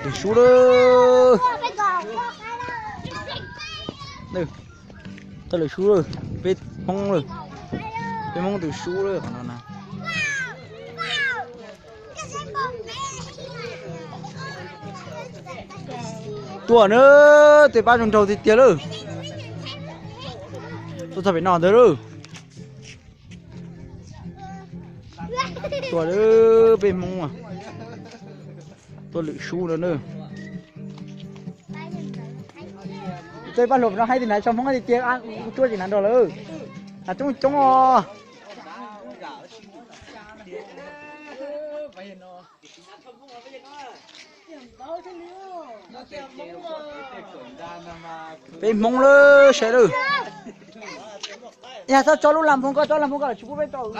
Twb sub lawm. Tau lwm sub lawm, peb Hmoob lawm. Peb Hmoob twb sub lawm qhov no na. Tuaj na, tej pab zoo nraug tiag tiag lawm. Tuaj txog pem no ntag lawm. Tuaj lawm peb Hmoob, tuaj lwm sub no na. Tej pab hluas no haib tiag na, tso Hmoob tiag tiag, kuv tuaj ces na nrog lawm. Nas coob coob os. Peb Hmoob lawm, saib lawm. Yog txhob tso lub lam phoo ko, tso lam phoo ko tsis pub peb tau tsum.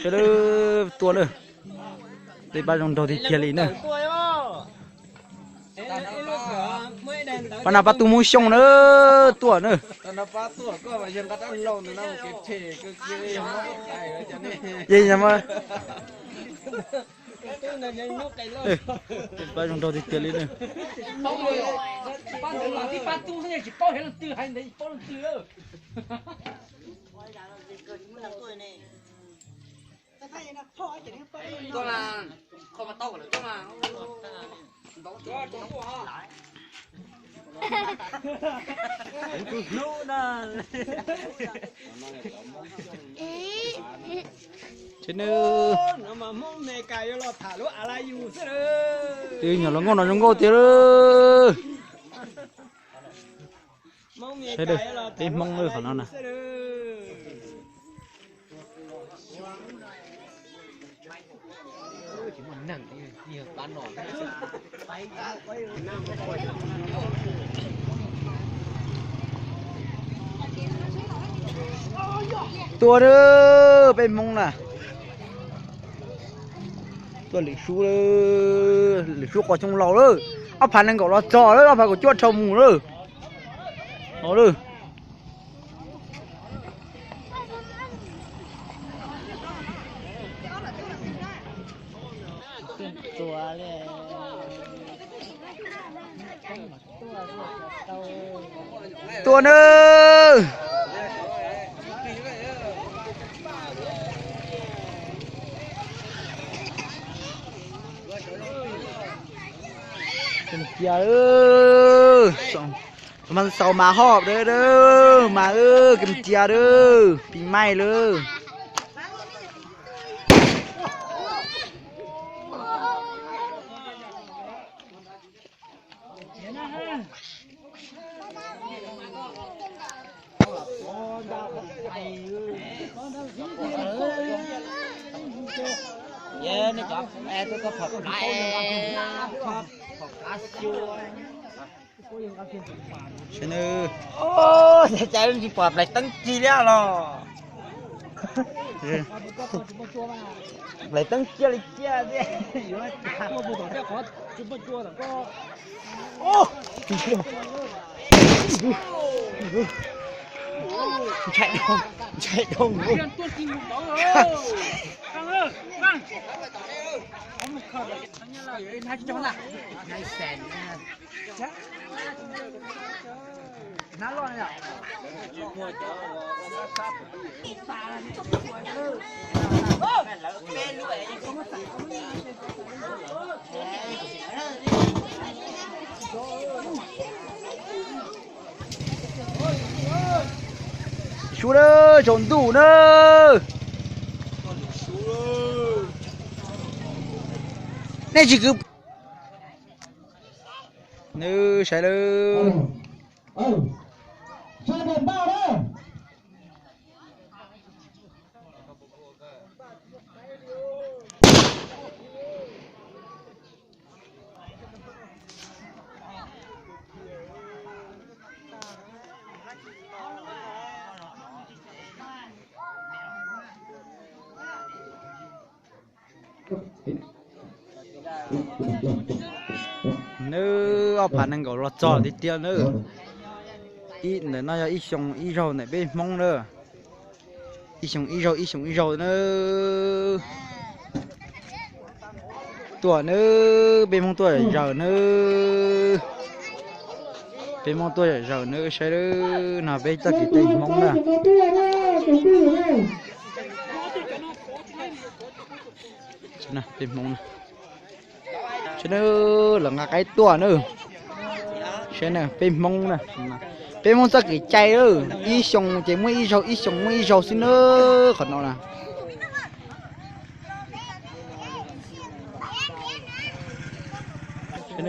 Saib lawm, tuaj na. Tej pab zoo nraug tiag tiag li na. Pab no pab tub Hmoob Xyooj na, tuaj na. Yeej yog mas. Pab zoo nraug tiag tiag li na. Ces nws twb nyuam los nkauj no zoo nkauj tiag lawm. Saib lawm, peb Hmoob lawm qhov no na. Tuaj na, peb Hmoob na. Tuaj lwm sub, lwm sub qos xyoo laus lawm. Ob phav nees nkaum los txog lawm, ob phav kaum cuaj dhau mus lawm. Os lawm. Tuaj nawb. Cia, mas xaus mas hom dawb dawb mas, kem cia dawb pis maij lawm. Cas tsis pom nplaim teeb ci li los? Nplaim teeb ciaj li ciaj tiag. Ntshai dhau, ntshai dhau. Sub na, tsaus ntuj na. Nej tsis kwv, nws saib lawm. Nws ob phav nees nkaum los txog tiag tiag nawb. Ib ntawm no yog ib xyoo ib zaug ntawm peb Hmoob nawb. Ib xyoos ib zaug, ib xyoos ib zaug nawb. Tuaj nawb, peb Hmoob tuaj zawm nawb. Peb Hmoob tuaj zawm nawb, saib nawb, no peb txoj kev cai Hmoob na. Peb Hmoob na. Saib nawb, lawv nqa qaib tuaj nawb. Saib nawb, peb Hmoob na. Peb Hmoob txoj kev cai, ib xyoos ces muaj ib zaug, ib xyoos muaj ib zaug xwb nawb, qhov no na. Saib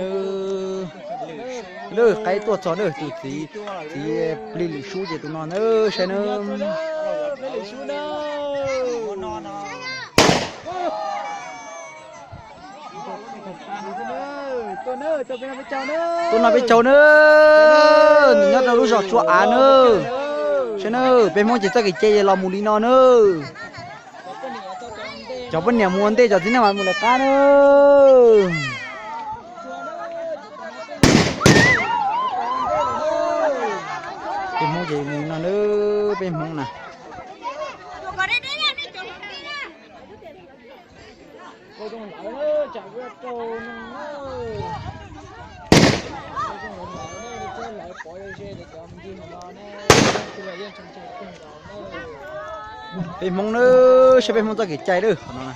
nawb, qaib tuaj txog nawb, tus txiv, txiv plig lwm sub ces tus no nawb, saib nawb. Tuaj no peb caug nawb, nyob rau lub zos Tsua Av nawb. Saib nawb, peb Hmoob ces txoj kev cai los mus li no nawb. Cov poj niam mus ua ntej, cov txiv neej mas mus lawv qab nawb. Peb Hmoob ces mus no nawb, peb Hmoob na. Peb Hmoob nawb, saib peb Hmoob txoj kev cai lawm qhov no.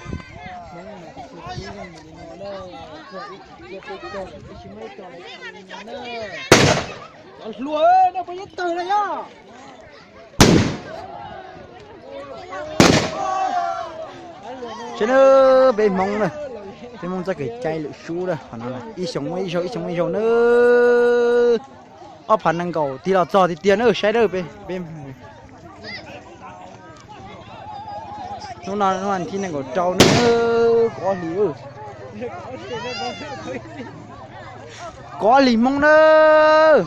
Saib nawb, peb Hmoob na, peb Hmoob txoj kev cai lwm sub na, qhov no ib xyoos muaj ib zaug, ib xyoos muaj ib zaug nawb. Ob phav nees nkaum tig los txog tiag tiag nawb, saib nawb peb. Hnub no hnub thib nees nkaum rau nawb, kaum ob hlis, kaum ob hlis Hmoob nawb.